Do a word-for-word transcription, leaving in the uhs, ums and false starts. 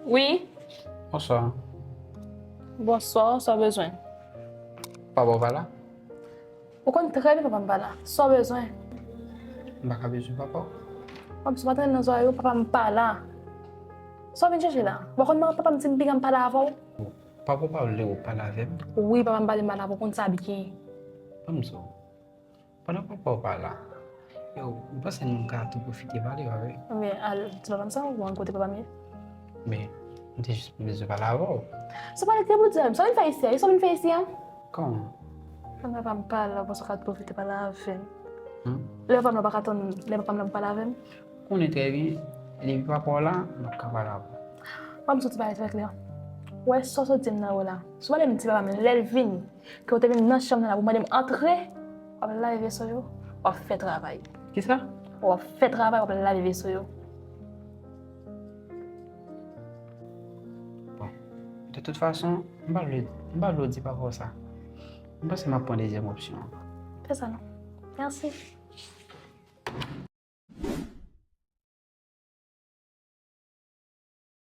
Wi. Bonswa. Bonswa, sa w bezwen? Papa w pa la? Ou konn trè byen papa m pa la. Sa w bezwen? M pa ka bezwen papa w. Papa m, si w pa tande nan zòrèy ou, papa m pa la. Sa w vin chèche la? Ou pa konn papa m di m piga m pale avè w? Papa w pa vle w pale avè m? Wi, papa m pale m pale avè w, ou konn sa byen. Ban m di w. Pandan papa w pa la, yo, m panse nou ka tou pwofite pale, pa vre? Men, al, di papa m sa, ou konn kote papa m ye? Men, m te jis bezwen pale avè w. Sa pale ki pou di a, sa w vin fè isi a? Sa w vin fè isi a? Kòman? Pandan papa m pa la, ou panse w ka tou pwofite pale avè m? Hmm? Lè papa m la, ou pa ka tann lè papa m la pou pale avè m? Konnen trè byen, depi papa w la, m ap ka pale avè w. Ban m soti pale trè klè. Ou wè sa w sot di m nan ou la? Si w pale m di papa m, lè l vini, ke w te vin nan chanm nan la pou mande m antre, w ap lave veso yo, w ap fè travay. Kisa? W ap fè travay, w ap lave veso yo. Bon, de tout fason, m pa vle, m pa vle w di papa w sa. M panse m ap pran dezyèm opsyon an. Fè sa non. Mèsi.